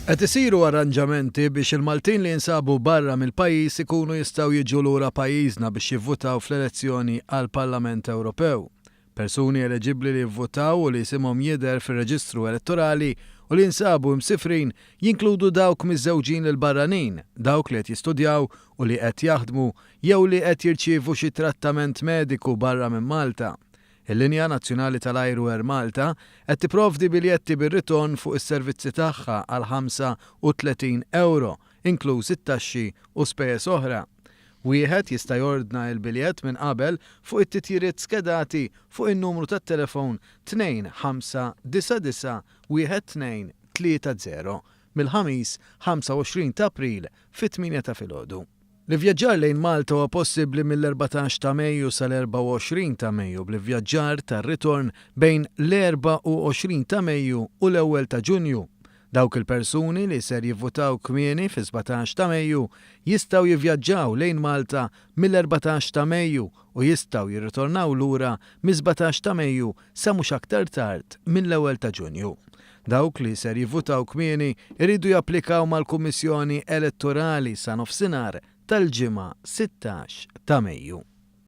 Qed isiru arranġamenti biex il-Maltin li jinsabu barra mill-pajjiż ikunu jistgħu jiġu lura pajjiżna biex jivvutaw fl-elezzjoni għall-Parlament Ewropew. Persuni eleġibbli li jivvutaw u li isimhom jidher fir-reġistru elettorali u li jinsabu imsifrin jinkludu dawk miżżewġin lil barranin, dawk li qed jistudjaw u li qed jaħdmu jew li qed jirċievu xi trattament mediku barra minn Malta. Il-linja nazzjonali tal-ajru Air Malta qed tipprovdi biljetti bir-ritorn fuq is-servizzi tagħha għal 35 ewro, inkluż it-taxxi u spejjeż oħra. Wieħed jista' jordna il-biljett minn qabel fuq it-titjiriet skedati fuq in-numru tat-telefon 2599 1230 mill-Ħamis 25 ta' April fit-tmienja ta' filgħodu. L-ivvjaġġar lejn Malta huwa possibbli mill-14 ta' Mejju sal-24 ta' Mejju bl-ivvjaġġar tar-ritorn bejn l-24 ta' Mejju u l-ewwel ta' Ġunju. Dawk il-persuni li ser jivvutaw kmieni fis-17 ta' Mejju jistgħu jivvjaġġaw lejn Malta mill-14 ta' Mejju u jistgħu jirritornaw lura mis-17 ta' Mejju sa mhux aktar tard mill-ewwel ta' Ġunju. Dawk li ser jivvutaw kmieni jridu japplikaw mal-Kummissjoni Elettorali sa nofsinhar tal-Ġimgħa 16 ta' Mejju.